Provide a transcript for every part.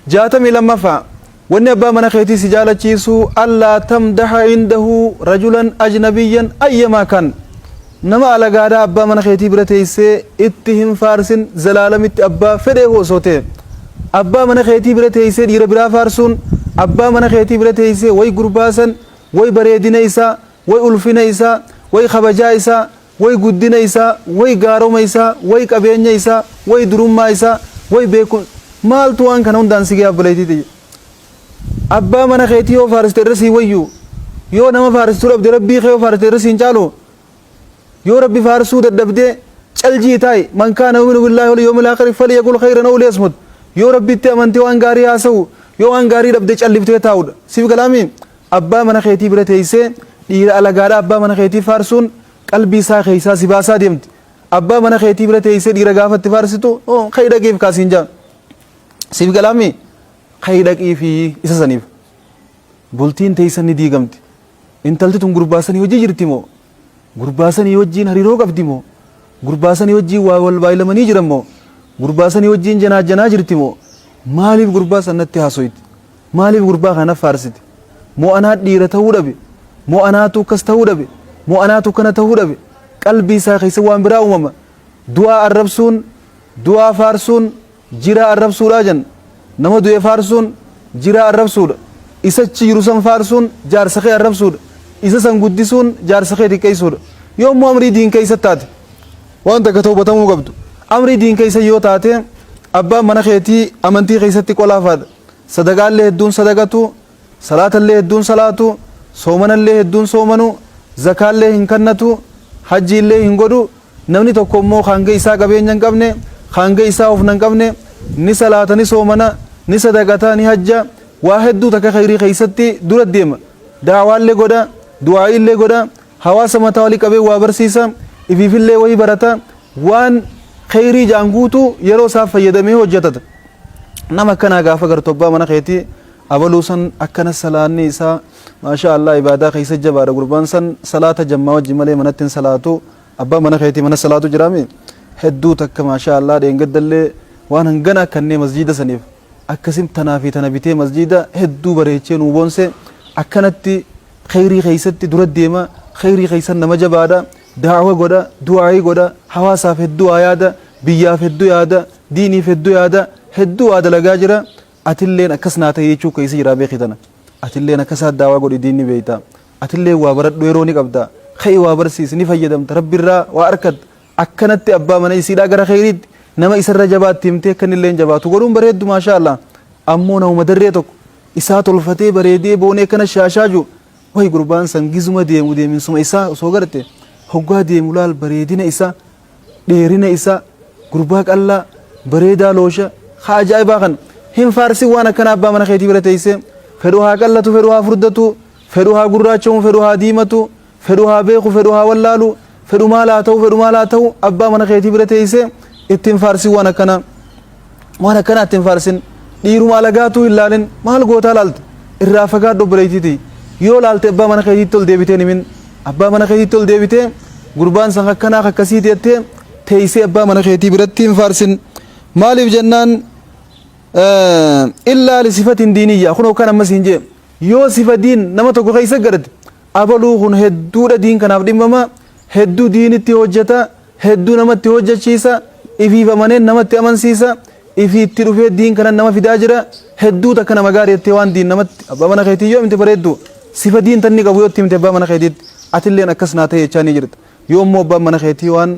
62ffaa, Wanni abbaa mana keetii si jaalachiisu allaa tamdaha indahu rajulan ajnabiyyan ayyamaa kan nama alagaadhaa abbaa mana keetii bira teessee itti hin faarsin zalaalamitti abbaa fedheehu osoo ta'e. Abbaa mana keetii bira teessee dhiira biraa faarsuun, abbaa mana keetii bira teessee way gurbaa san, way bareedina isaa, way ulfina isaa, way kabajaa isaa, Way guddina isaa, way gaaroma isaa, way qabeenya isaa, way durummaa isaa, way beekum maaltu waan kana hundaan si gahe obboleettii tiyya? Abbaa mana keetii yoo faarsite irra sii wayyu, yoo nama faarsitu dhabde Rabbii kee yoo faarsite irra siin caalu, yoo Rabbi faarsuu dadhabde caljii taa'i, man kaana yu'minu billaahi wal yawmil aakhiri falyaqul khayran aw liyasmut. Yoo Rabbitti amante waan gaarii haasawu, yoo waan gaarii dhabde calliftee taa'uudha. Siif galaamii? Abbaa mana keetii bira teessee dhiira alagaadhaa abbaa mana keetii faarsuun qalbii isaa keessaa si baasaa deemti. Abbaa mana keetii bira teessee dhiira gaafa itti faarsitu oh, ka'i dhaqiif kaa siin jaa. Siif galaami? Ka'i dhaqiifi isa saniif. Bultiin teessan ni diigamti. Intalti tun gurbaa sanii hojii jirti moo? Gurbaa sanii wajjiin hariiroo qabdi moo? Gurbaa sanii wajjiin waa wal baaylamanii jiran moo? Gurbaa sanii wajjiin janaajjanaa jirti moo? Maaliif gurbaa san natti haasoyti? Maaliif gurbaa kana na faarsiti? Moo anaa dhiira ta'uu dhabe? Moo anaatu akkas ta'uu dhabe? Moo anaatu kana ta'uu dhabe? Qalbii isaa keessa waan biraa uumama. Du'aa arrabsuun, du'aa faarsuun jiraa arrabsuudhaa jenna. Nama du'e faarsuun jiraa arrabsuudha. Isa achi jiru san faarsuun jaarsa kee arrabsuudha. Isa san guddisuun jaarsa kee xiqqeessuudha. Yoo immoo amrii diin keessa taate waan takka tawbatamuu qabdu. Amrii diin keessa yoo taate abbaan mana keetii amantii keessatti qolaafaadha. Sadaqaallee hedduun sadaqatu, salaatallee hedduun salaatu, soomanallee hedduun soomanu, zakaallee hin kannatu, hajjiillee hin godhu. Namni tokko immoo ka hanga isaa qabeenya hin qabne, ka hanga isaa hufna hin qabne, ni salaata, ni soomana, ni sadaqata, ni hajja, waa hedduu takka khayrii keessatti dura deema. Da'waallee godha, du'aa'iillee godha, hawaasa mataa wali qabee waa barsiisa, ifiifillee wahi barata, waan khayrii ja'an guutuu yeroo isaa fayyadamee hojjatata. Nama akkanaa gaafa gartu abbaa mana keetii abaluu san akkana salaanni isaa maashaa Allah ibaadaa keessa jabaadha gurbaan san salaata jammaa wajji malee manatti hin salaatu abbaa mana keetii mana salaatu jiraami hedduu takka maashaa Allah dheengaddallee waan hangana akkannee masjiida saniif akkasim tanaa fi tana bitee masjiida hedduu bareechee nuu boonse akkanatti kheyrii keessatti dura deema kheyrii keessan nama jabaadha da'wa godha du'aa'ii godha hawaasaaf hedduu waa yaada biyyaaf hedduu yaada diiniif hedduu yaada hedduu waa dalagaa jira atilleen akkas naa tahi jechuu keessa jiraa beeki tana atilleen akkasaa daawaa godhi diinni beeyta atilleen waa baradhu yeroo ni qabda ka'i waa barsiisi ni fayyadamta rabbirraa waa arkatta akkanatti abbaa mana isiidhaa gara kheyriitti nama isarra jabaatti himtee akka innilleen jabaatu godhuun bareeddu maashaa Allah ammoo namuma darree tokko isaa tolfatee bareedee boonee akkana shaashaaju Way gurbaan san gizuma deemu deeminsuma isaa osoo garte hoggaa deemu laal bareedina isaa dheerina isaa gurbaa qallaa bareedaa loosha haa ajaa'ibaa kan hin faarsin waan akkana abbaa mana keetii bira teessee fedhu haa qallatu fedhu haa furdatu fedhu haa gurraachamu fedhu haa diimatu fedhu haa beeku fedhu haa wallaalu fedhu maal haa ta'u fedhu maal haa ta'u abbaa mana keetii bira teessee ittiin faarsin waan akkana waan akkanaa itti hin faarsin dhiiruma alagaatuu hin laalin maal gootaa laalta irraa fagaadhu obboleettii tiyya yoo laalte abbaa mana keetiitti ol deebitee hin himin abbaa mana keetiitti ol deebitee gurbaan san akkanaa akkasiiti jettee teessee abbaa mana keetii biratti hin faarsin maaliif jennaan illaa lisifatin diiniyya kunoo kan ammas hin jee yoo sifa diin nama tokko keessa garte abaluu kun hedduudha diin kanaaf dhimmama hedduu diinitti hojjeta Hedduu namatti hojjachiisa, ifiif amaneen namatti amansiisa, ifii itti dhufee diin kanan nama fidaa jira, hedduu takka nama gaarii jettee waan diin namatti abbaa mana keetii yoo himte bareeddu, sifa diin tanni qabu yoo itti himte abbaa mana keetiitti atilleen akkas naa ta'e jechaa ni jirta. Yoo immoo abbaan mana keetii waan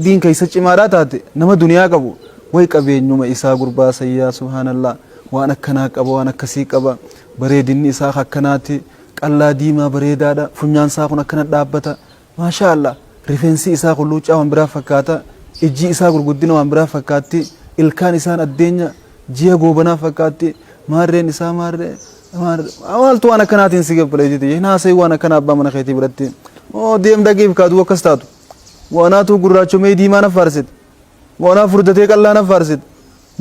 diin keessa cimaadhaa taate nama duniyaa qabu way qabeenyuma isaa gurbaa sayyaa subhaanallah waan akkanaa qaba waan akkasii qaba bareedinni isaa akkanaati qallaa diimaa bareedaadha funyaan isaa kun akkana dhaabbata Maashaa Allah rifeensi isaa kun luuccaa waan biraa fakkaata ijji isaa gurguddina waan biraa fakkaatti ilkaan isaan addeenya ji'a goobanaa fakkaatti maarreen isaa maarree maaltu waan akkanaatiin si gabbaleetiti hin haasa'i waan akkanaa abbaa mana keetii biratti oo deem dhaqiif kaaduu akkas taatu waanaatu gurraachomee diimaa na faarsite waanaa furdatee qallaa na faarsite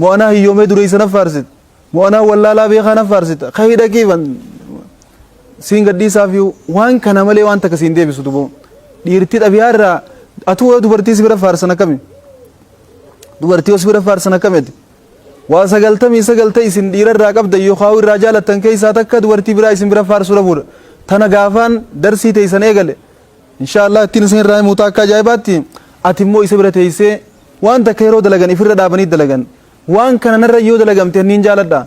waanaa hiyyoomee dureessa na faarsite Mo'anaa wallaalaa beekaa na faarsita. Kahii dhaqii ban siin gadhiisaa fi waan kana malee waan takka siin deebisu duboo. Dhiirti xabiyaa irraa atuu yoo dubartii si bira faarsan akkami? Dubartii yoo si bira faarsan akkamiti? Waa 99 ta isin dhiira irraa qabdan yookaan irraa jaalattan keessaa takka dubartii biraa isin bira faarsuu dhabuudha. Tana gaafaan darsii teessan eegale. Inshaa Allah ittiin isin irraa himuuta akka ajaa'ibaatti. Ati immoo isa bira teessee waan takka yeroo dalagan ifirra dhaabanii dalagan. Waan kana narra yoo dalagamte niin jaaladha.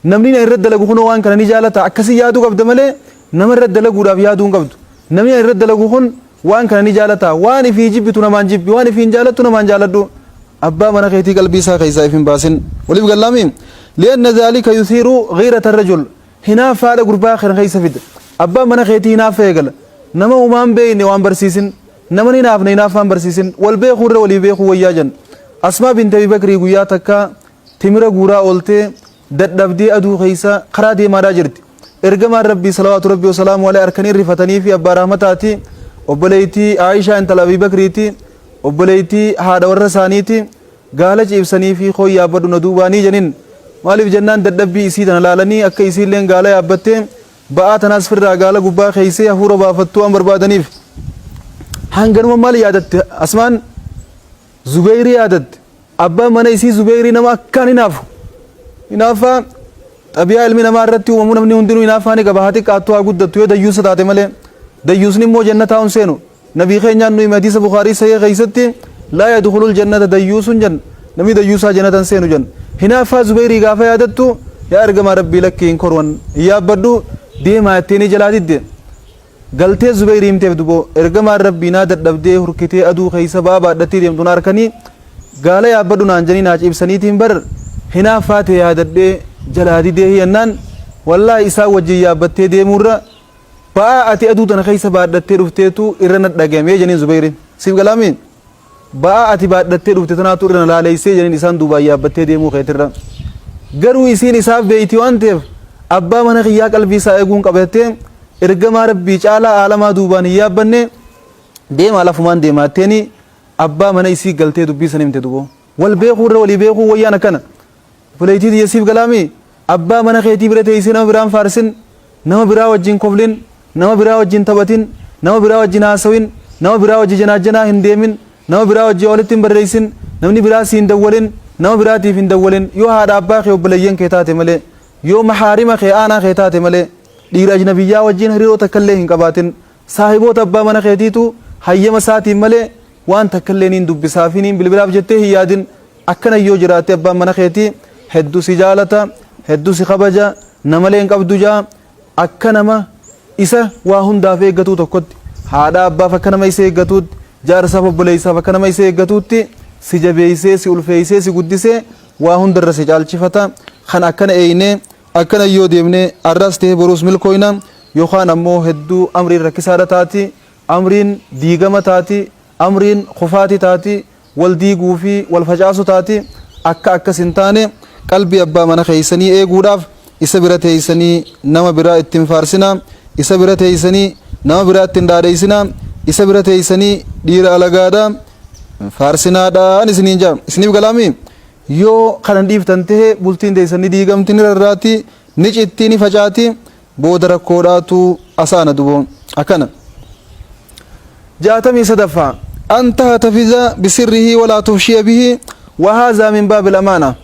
Namni na irra dalagu kunoo waan kana ni jaalata. Akkasii yaaduu qabda malee nama irra dalaguudhaaf yaaduu hin qabdu. Namni na irra dalagu kun waan kana ni jaalata. Waan ifii jibbitu namaan jibbi. Waan ifii hin jaalattu namaan jaaladhu. Abbaa mana keetii qalbii isaa keessaa if hin baasin. Waliif gallaami? Li'anna dhaalika yuthiiru ghiirata rajul. Hinaaffaadha gurbaa kana keessa fida. Abbaan mana keetii hinaaffa eegala. Nama uumaan beekne waan barsiisin. Nama ni hinaafne hinaaffaan barsiisin. Wal beekuu irra walii beekuu wayyaa jenna. Asmaa binti Abi Bakrii guyyaa takka timira guuraa ooltee dadhabdee aduu keessa karaa deemaadhaa jirti. Ergamaan Rabbii salawaatu Rabbii wasalaamu alayhi harkanii rifatanii fi abbaa rahmataati. Obboleettii Aayishaa intala Abi Bakriiti. Obboleettii haadha warra isaaniiti. Gaala ciibsanii fi kooy yaabbadhu na duubaanii jedhin. Maaliif jennaan dadhabbii isii tana laalanii akka isiilleen gaala yaabbattee ba'aa tanaas firraa gaala gubbaa keeysee hafuura baafattuu waan barbaadaniif. Hanganuma maal yaadatte Asmaan? Zubeyrii yaadatte. Abbaan mana isii Zubeyrii nama akkaan hinaafu. Hinaaffaa xabiyaa ilmi namaa irratti uumamu, namni hundinuu hinaaffaa ni qaba, haa xiqqaattu haa guddattu, yoo dayyuusa taate malee. Dayyuusni immoo jannataa hin seenu. Nabii keenyaan nu hime hadiisa Bukaarii sahih keessatti, laa yadkhulul jannata dayyuusun jan, namni dayyuusaa jannata hin seenu jan. Hinaaffaa Zubeyrii gaafa yaadattu, yaa ergamaa Rabbii, lakkii hin korwan, hin yaabbadhu, deemaa jetteeni jalaa didde. Galtee Zubeyrii himteef duboo ergamaan Rabbii naa dadhabdee hurkitee aduu keessa ba'aa baadhattee deemtu na arkanii gaala yaabbadhu naan janii naa ciibsaniitiin bar hinaaffaa tee yaadadhee jalaa didee jennaan, wallaahi isaan wajjin yaabbattee deemuurra ba'aa ati aduu tana keessa baadhattee dhufteetu irra na dhagayamee janiin Zubeyriin. Siif galaami? Ba'aa ati baadhattee dhufte tanaatu irra na laaleessee janiin isaan duubaan yaabbattee deemuu keetirra. Garuu isiin isaaf beeyti waan ta'eef, abbaa mana kiyyaa qalbii isaa eeguun qaba jettee, ergamaa Rabbii caalaa aalamaa duubaan hin yaabbanne, deemaa lafumaan deemaa jetteeni abbaa mana isii galtee dubbii san himte duboo. Wal beekuu irra walii beekuu wayyaan akkana. Obboleettii tiyya, siif galaami? Abbaa mana keetii bira teessee nama biraan faarsin, nama biraa wajjin koflin, nama biraa wajjin taphatin, nama biraa wajjin haasawin, nama biraa wajji janaajjanaa hin deemin, nama biraa wajji walitti hin barreessin, namni biraa siin dawwalin, nama biraatiif hin dawwalin, yoo haadha abbaa kee obboleeyyan kee taate malee, yoo mahaarima kee aanaa kee taate malee, dhiira ajnabiyyaa wajjin hariiroo takkallee hin qabaatin. Saahiboota abbaa mana keetiitu hayyama isaatiin malee waan takkallee niin dubbisaa fi niin bilbilaaf jettee hin yaadin. Akkana yoo jiraatte abbaan mana keetii heddu si jaalata, heddu si kabaja, namalee hin qabdu jaa, akka nama isa waa hundaaf eeggatuu tokkotti, haadha abbaaf akka nama isa eeggatuutti, jaarsaaf obboleessaaf akka nama isa eeggatuutti si jabeessee, si ulfeessee, si guddisee waa hundarra si caalchifata. Kan akkana eeynee akkana yoo deemne arras ta'ee boruus milkooyna, yookaan ammoo hedduu amriin rakkisaadha taati, amriin diigama taati, amriin kufaati taati, wal diiguu fi wal facaasu taati. Akka akkas hin taane qalbii abbaa mana keessanii eeguudhaaf isa bira teessanii nama biraa itti hin faarsinaa, isa bira teessanii nama biraa itti hin dhaadheessinaa, isa bira teessanii dhiira alagaadha hin faarsinaadhaan isiniin jaa. Isiniif galaami? Yoo kana dhiiftan ta'e bultiin teessan ni diigamti, ni rarraati, ni citti, ni facaati, booda rakkoodhaatu asaana duboo akkana. 63ffaa, an tahtafiza bisirrihi walaa tufshiya bihi, wa haazaa min baabil amaana.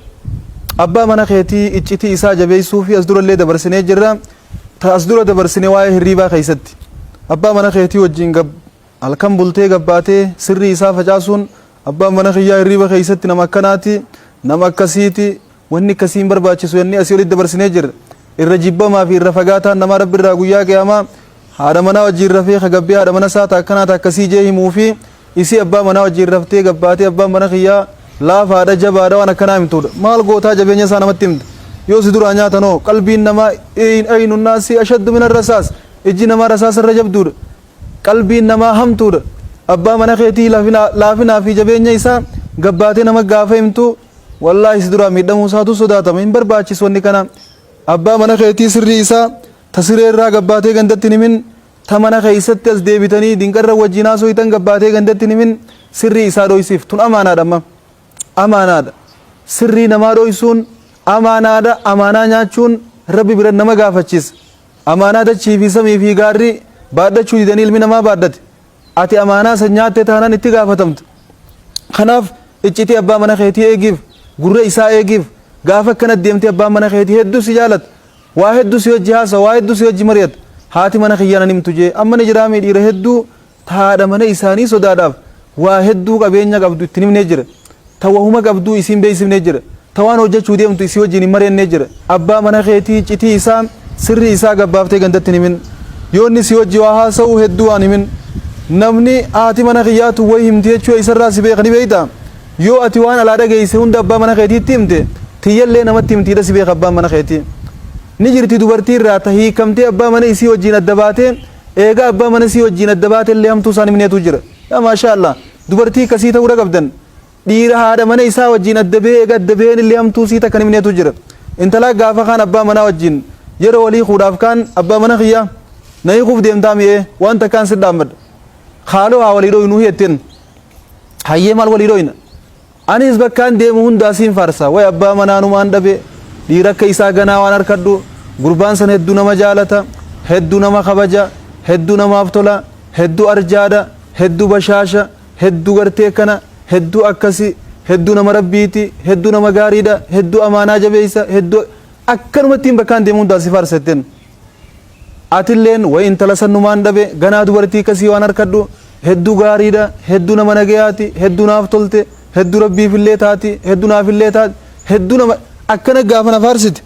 Abbaa mana keetii iccitii isaa jabeessuu fi as durallee dabarsinee jirra. Ta as dura dabarsine waa'ee hirriibaa keessatti abbaa mana keetii wajjin gab halkan bultee gabbaatee sirrii isaa facaasuun, abbaan mana kiyyaa hirriiba keessatti nama akkanaati, nama akkasiiti, wanni akkasii hin barbaachisu jennee asii olitti dabarsinee jirra. Irra jibbamaa fi irra fagaataan namaa Rabbi irraa guyyaa qiyaamaa haadha manaa wajjin rafee kagabbee haadha mana isaa ta akkanaa ta akkasii jee himuu fi isii abbaa manaa wajjin raftee gabbaatee abbaan mana kiyyaa laafaadha, jabaadha, waan akkanaa himtuudha. Maal gootaa jabeenya isaa namatti himta? Yoo si duraa nyaatanoo? Qalbiin namaa aynu naasi ashaddu min arrasaas, ijji namaa rasaasa irra jabduudha. Qalbiin namaa hamtuudha. Abbaa mana keetii laafinaa fi jabeenya isaa gabbaatee nama gaafa himtu, wallaahi si duraa miidhamuu isaatu sodaatama. Hin barbaachisu wanni kana. Abbaa mana keetii sirrii isaa ta siree irraa gabbaatee gandatti hin himin, ta mana keessatti as deebitanii dinqarra wajjin haasoytan gabbaatee gandatti hin himin, sirrii isaa dhoysiif. Tun amaanaadha amma. Amaanaadha. Sirrii namaa dhoysuun amaanaadha. Amaanaa nyaachuun Rabbi bira nama gaafachiisa. Amaanaa dachii fi samii fi gaarri baadhachuu didanii ilmi namaa baadhate. Ati amaanaa san nyaatte taanaan itti gaafatamta. Kanaaf iccitii abbaa mana keetii eegiif, gurra isaa eegiif. Gaafa akkana deemtee abbaan mana keetii hedduu si jaalata. Waa hedduu si wajji haasa, waa hedduu si wajji mari'ata. Haati mana kiyyaa nan himtu jee. Amma ni jiraamii dhiira hedduu ta haadha mana isaanii sodaadhaaf waa hedduu qabeenya qabdu itti hin himnee jira. Ta wahuma qabduu isii hin beeksifnee jira. Ta waan hojjachuu deemtu isii wajjiin hin mari'annee jira. Abbaa mana keetii iccitii isaa, sirrii isaa gabbaaftee gandatti hin himin. Yoo inni si wajji waa haasa'u hedduu waan himin. Namni haati mana kiyyaa tun wayi himti jechuu eessarraa si beeka ni beektaa? Yoo ati waan alaa dhageeyse hunda abbaa mana keetiitti himte, tiyyallee namatti himtiidha si beeka abbaan mana keetii. Ni jirti dubartii irraa ta hiikamtee abbaa mana isii wajjiin adda baatee, eega abbaa mana isii wajjiin adda baatellee hamtuu isaan himneetu jira. Yaa maashaa Allah! Dubartii akkasii ta'uudha qabdan. Dhiira haadha mana isaa wajjiin adda bahee eega adda baheenillee hamtuu isii takka hin himneetu jira. Intalaa gaafa kaan abbaa manaa wajjiin yeroo wal hiikuudhaaf kaan abbaa mana kiyyaa na hiikuuf deemtaa mi'ee waan takkaan si dhaammadha. Haaloo haa walii dhooynuu jetteen. Hayyee maal walii dhooyna? Anis bakkaan deemu hundaa siin faarsa. Way abbaa manaa numaan dhabe. Dhiira akka isaa ganaa waan harkadhu. Gurbaan san hedduu nama jaalata. Hedduu nama kabaja. Hedduu namaaf tola. Hedduu arjaadha. Hedduu bashaasha. Hedduu gartee akkana. Hedduu akkasi. Hedduu nama rabbiiti. Hedduu nama gaariidha. Hedduu amaanaa jabeessa. Hedduu akkanumattiin bakkaan deemu hundaa si faarsa jetteen. Atilleen way intala san numaan dhabe ganaa dubartii akkasii waan harkadhu hedduu gaariidha hedduu nama nagayaati hedduu naaf tolte hedduu rabbiifillee taati hedduu naafillee taati hedduu nama akkana gaafa na faarsite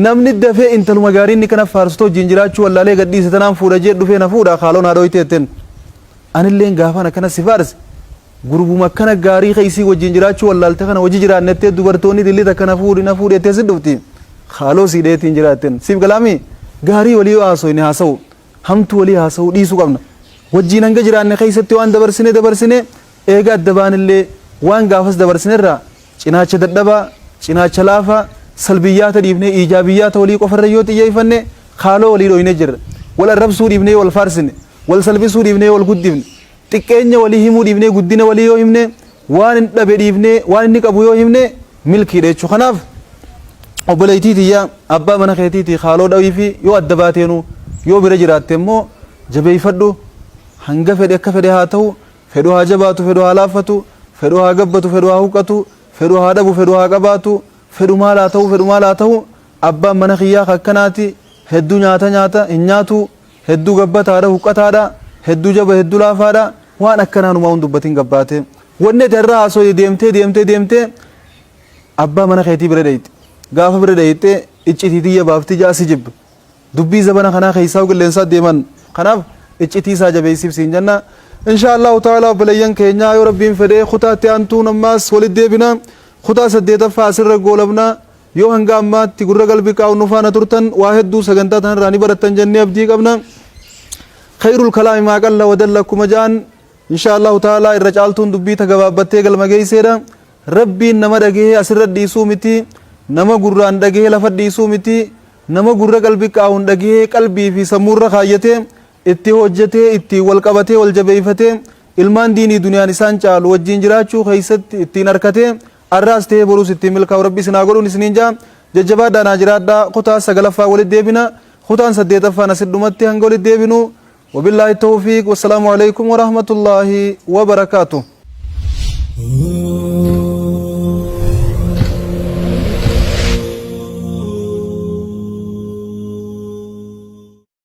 namni dafee intaluma gaarii inni kana faarsutu wajjin jiraachuu wallaalee gadhiise tanaan fuudha jee dhufee na fuudha kaaloon haadha hoyte jetteen anilleen gaafaan akkana si faarse Gurbuma akkana gaarii ka isii wajjiin jiraachuu wallaalte kana wajji jiraanna jettee dubartoonni dilli takka na fuudhi na fuudhi jettee si dhufti. Haaloo sii dheetiin jira jetteen. Siif galaamii? Gaarii walii yoo haasoyne haasa'u hamtuu walii haasa'uu dhiisuu qabna. Wajjiin hanga jiraanne keessatti waan dabarsine dabarsine eega adda baanillee waan gaafas dabarsine irraa cinaacha dadhabaa, cinaacha laafaa, salbiyyaata dhiifnee iijaabiyyaata walii qofarra yoo xiyyeeffanne haaloo walii dhooyne jirra. Wal arrabsuu dhiifnee yoo wal faarsine, wal salphisuu dhiifnee yoo wal guddifne, Xiqqeenya walii himuu dhiifnee guddina walii yoo himne, waan inni dhabe dhiifnee waan inni qabu yoo himne milkiidha jechuudha. Kanaaf obboleettii tiyya abbaa mana keetiitii haaloo dhawii fi yoo adda baateenu yoo bira jiraatte immoo jabeeffadhu hanga fedhe akka fedhe haa ta'u fedhu haa jabaatu fedhu haa laaffatu fedhu haa gabbatu fedhu haa huqqatu fedhu haa dhabu fedhu haa qabaatu fedhu maal haa ta'u fedhu maal haa ta'u abbaan mana kiyyaa akkanaati hedduu nyaata nyaata hin nyaatu Hedduu gabbataadha, huqqataadha, hedduu jaba, hedduu laafaadha, waan akkanaa numaa hin dubbatin gabbaatee. Wanni ati irra haasooyte deemtee deemtee deemtee abbaa mana keetii bira dhayxe. Gaafa bira dhayxe iccitii tiyya baafti ja'a si jibba. Dubbii zabana kanaa keessaa qilleensaa deeman. Kanaaf iccitii isaa jabeessiif siin jenna. Insha Allahu ta'ala obboleeyyan keenyaa yoo rabbiin fedhee kutaa itti aantuun ammaas walitti deebina. Kutaa saddeetaffaa asirra goolabna. Yoo hanga ammaatti gurra qalbii qaa'uun nu faana turtan waa hedduu sagantaa tanarraa ni barattan jennee abdii qabna. Khayrul kalaami maa qalla wa dalla akkuma ja'an insha Allahu ta'ala irra caaltuun dubbii ta gabaabbattee galma geesseedha. Rabbiin nama dhagahee asirra dhiisuu miti, nama gurraan dhagahee lafa dhiisuu miti, nama gurra qalbii qaa'uun dhagahee qalbii fi sammuurra kaayyatee itti hojjetee ittiin wal qabatee wal jabeeffatee ilmaan diinii duniyaan isaan caalu wajjiin jiraachuu keessatti ittiin arkatee Arraas tahee boruus ittiin milkaa'u Rabbi isin haa godhuun isiniin ja'a. Jajjabaadhaa naa jiraadhaa. Kutaa sagalaffaa walitti deebina. Kutaan saddeetaffaan asit dhumatti hanga walitti deebinu. Wabillaahi tawfiiq. Wassalaamu alaikum warahmatullaahi wabarakaatuh.